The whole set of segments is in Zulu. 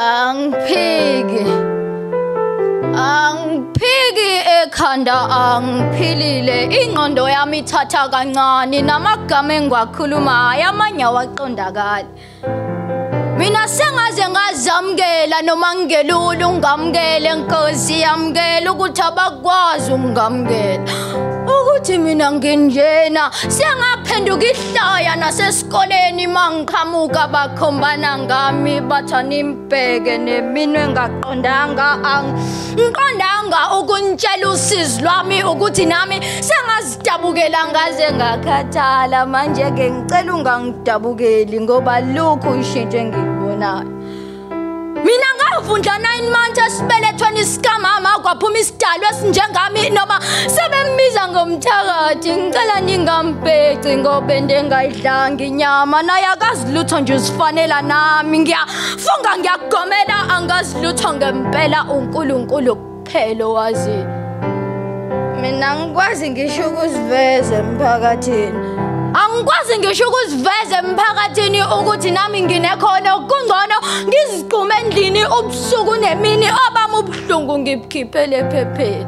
Angiphiki. Angiphiki ekhanda angiphilile, ingqondo yami ithatha kancane namagama engiwakhulumayo amanye awaqondakali. Mina sengaze ngazamukela noma ngingelula ungamukele Nkosi, yamukela ukuthi abakwazi ungamukela. Ukuthi mina nginjena sengaphenduka ihlaya nasesikoleni mangiqhamuka bakhombana ngami bathi nimbheke neminwe engaqondanga angiqondanga ukunitshela usizi lwami ukuthi nami sengazidabukela ngaze ngakhathala. Manje ke ngicela ungangidabukeli ngoba lokhu ushintsho engikubonayo. Mina ngavundla 9 months esibelethweni sikamama kwaphuma isidalwa esinjengami noma sebembiza ngomthakathi. Ngicela ningambheci ngoba engayidlanga inyama naye akazi lutho nje uzifanela nami. Ngiyafunga ngiyagomela angazi lutho ngempela, uNkulunkulu kuphela owazi. Mina ngikwazi ngisho ukuziveza emphakathini. Angikwazi ngisho ukuziveza emphakathini ukuthi nami nginekhono. Kungcono ngizigqume endlini ubusuku nemini, obami ubuhlungu ngibukhiphele ephepheni.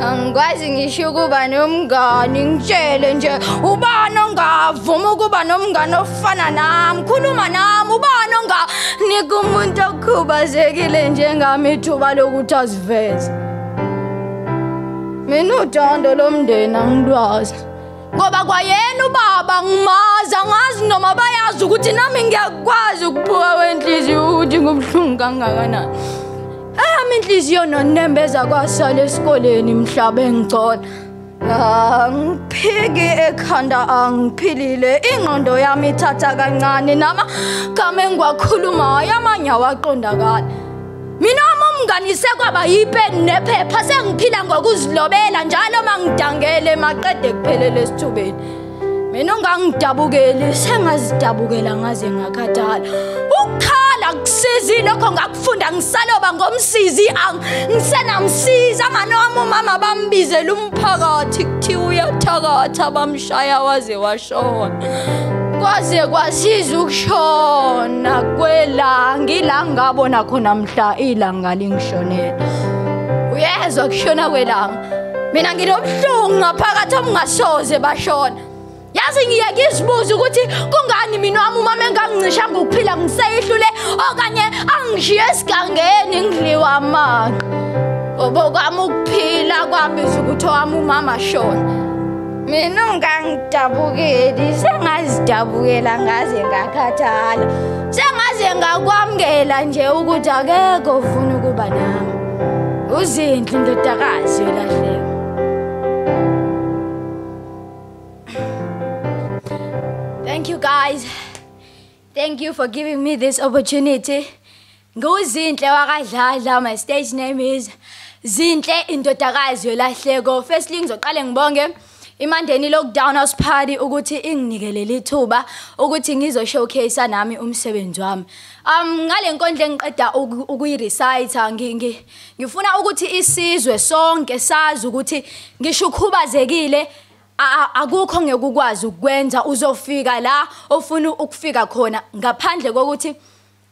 Angikwazi ngisho ukuba nomngani, ngitshele nje ubani ongavuma ukuba nomngani ofana nami, khuluma nami, ubani onganika umuntu okhubazekile njengami ithuba lokuthi aziveze. Mina uthando lomndeni angilwazi ngoba kwayena ubaba ngimazi, angazi noma bayazi ukuthi nami ngiyakwazi ukuphuka kwenhliziyo ukuthi ngubuhlungu kangakanani. Eyami inhliziyo nonembeza kwasala esikoleni mhla bengigcona. Angiphiki ekhanda angiphilile, ingqondo yami ithatha kancane namagama engiwakhulumayo amanye awaqondakali. Mina umngani sekwaba yipeni nephepha, sengiphila ngokuzilobela njalo mangidangele maqede kuphelele esithubeni. Mina ungangidabukeli sengazidabukela ngaze ngakhathala. Ukukhala kusizi lokho ngakufunda ngisaloba ngomsizi, angisenamsizi. Angane wami umama bambizela umphakathi kuthiwa uyathakatha, bamshaya waze washona. Kwaze kwasiza ukushona kwelanga, ilanga ngabona khona mhla ilanga lingishonela. Uyezwa kushona kwelanga, mina nginobuhlungu ngaphakathi obungasoze bashona. Yazi ngiye ngizibuza ukuthi kungani mina wami umama engangincishanga ukuphila ngiseyihlule okanye angishiye esigangeni ngidliwa amanqe. Ngoba kwami ukuphila kwabiza ukuthi owami umama ashona. Mina ungangidabukeli sengazidabukela ngaze ngakhathala, sengaze ngakwamukela nje ukuthi akekho ofuna ukuba nami. Uzinhle indodakazi yolahleko. Thank you guys. Thank you for giving me this opportunity. NguZinhle wakaDladla, my stage name is Zinhle indodakazi yolahleko. Firstly ngizoqale ngibonge iMandeni Lockdown House Party ukuthi inginikelele ithuba ukuthi ngizo showcase nami umsebenzi wami. Ngale nkondlo engiqeda ukuyirecite ngifuna ukuthi isizwe sonke sazi ukuthi ngisho ukhubazekile akukho ngeke ukwazi ukwenza, uzofika la ofuna ukufika khona ngaphandle kokuthi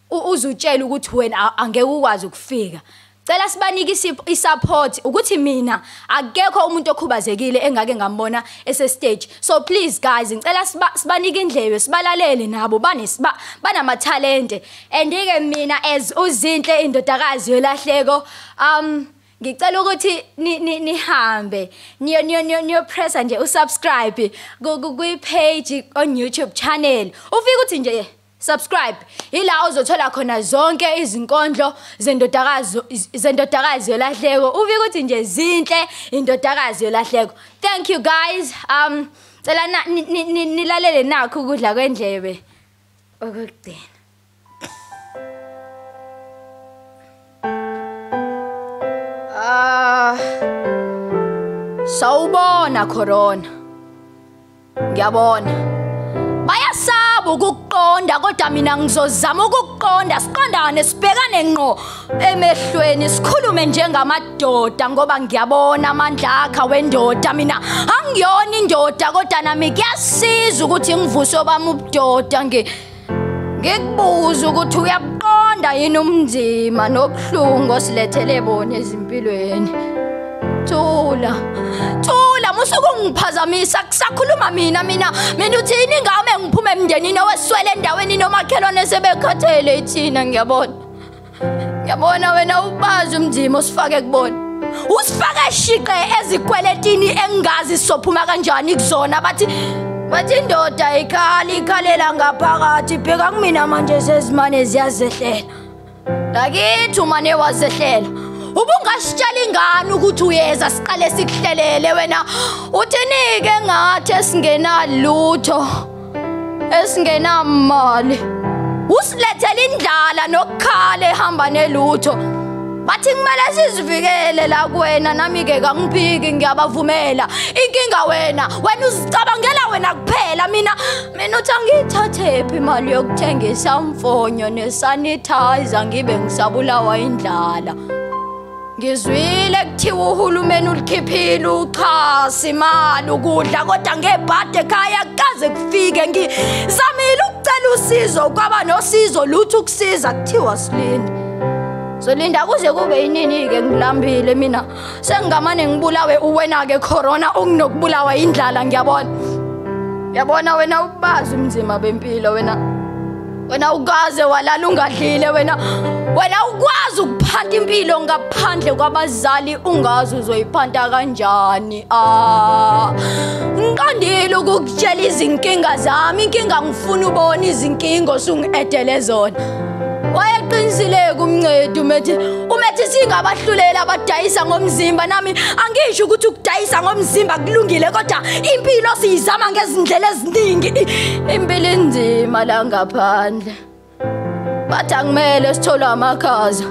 uzutshela ukuthi wena angeke ukwazi ukufika. Cela sibanike isupport ukuthi mina akekho umuntu okhubazekile engake ngambona ese stage. So please guys, ngicela sibanike indlebe, sibalalele nabo banamathalente. And ke mina as uZinhle indodakazi yolahleko, ngicela ukuthi nihambe niyo press nje usubscribe ku page on YouTube channel. Ufike uthi nje subscribe, ila ozothola khona zonke izinkondlo zendodakazi yolahleko. Ufike uthi nje Zinhle indodakazi yolahleko. Thank you guys. Cela nilalele nakho ukudla kwendlebe okugcina. Sawubona corona. Ngiyabona bayasaba ukuqonda kodwa mina ngizozama ukuqonda, siqondane sibhekane ngqo emehlweni, sikhulume njengamadoda ngoba ngiyabona amandla akha wendoda. Mina angiyona indoda kodwa nami kuyasiza ukuthi ngivuse obami ubudoda. Ngikubuza ukuthi uyabuqonda yini umnzima nobuhlungu osilethele bona ezimpilweni. Thula, thula, musuke ungiphazamisa, kusakhuluma mina mina mina uthini ngame ngiphume emndenini oweswele endaweni nomakhelwane sebekhathele ithina. Ngiyabona, ngiyabona wena ubazi umnzima osifake kubona. Usifake shiqe ezikweletini engazi sophuma kanjani kuzona. Bathi indoda ikhala ikhalela ngaphakathi, bheka kumina manje sezimane ziyazehlela. Lakithi umane wazehlela. Ubungasitshela ingane ukuthi uyeza siqale sikuhlelele wena. Uthini-ke ngathi esingenalutho, esingenamali, usilethele indlala nokukhala ehamba nelutho. Bathi kumele sizivikele la kuwena, nami-ke kangiphiki, ngiyabavumela. Inkinga wena, wena uzicabangela wena kuphela. Mina uthi angiyithathephi imali yokuthengisa mfonyo nesanitizer ngibe ngisabulawa indlala. Ngizwile kuthiwa uhulumeni ulikhiphile uxhasa imali ukudla, kodwa ngebhadi ekhaya kukaze kufike. Ngizamile ukucela usizo, kwaba nosizo lutho ukusiza, kuthiwa silinde. Solinda kuze kube yinini-ke ngilambile mina. Sengingamane ngibulawe uwena-ke corona, okunokubulawa indlala. Ngiyabona, ngiyabona wena ubazi umzima bempilo wena. Wena ukaze walala ungadlile wena. Wena ukwazi ukuphanta impilo ngaphandle kwabazali, ungazi uzoyiphanta kanjani. Ngiqondile ukukutshela izinkinga zami, inkinga ngifuna ubone izinkinga osungi-edele zona. Wayeqinisile kumncedi umethi singabahlulela abadayisa ngomzimba. Nami angisho ukuthi ukudayisa ngomzimba kulungile, kodwa impilo siyizama ngezindlela eziningi. Impilo inzima la ngaphandle, bathi akumele sitholwe amakhaza.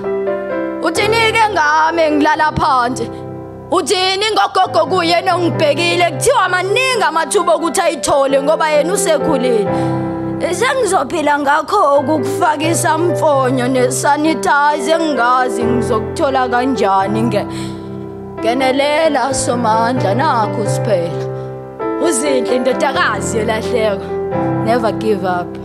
Uthini-ke ngami ngilala phansi? Uthini ngogogo kuyena ongibhekile? Kuthiwa maningi amathuba okuthi ayithole ngoba yena usekhulile. Sengizophila ngakho ukukufakisa mfonyo nesanitizer engingazi ngizokuthola kanjani. Ngenelela Somandla, nakho siphela. Uzinhle indodakazi yolahleko. Never give up.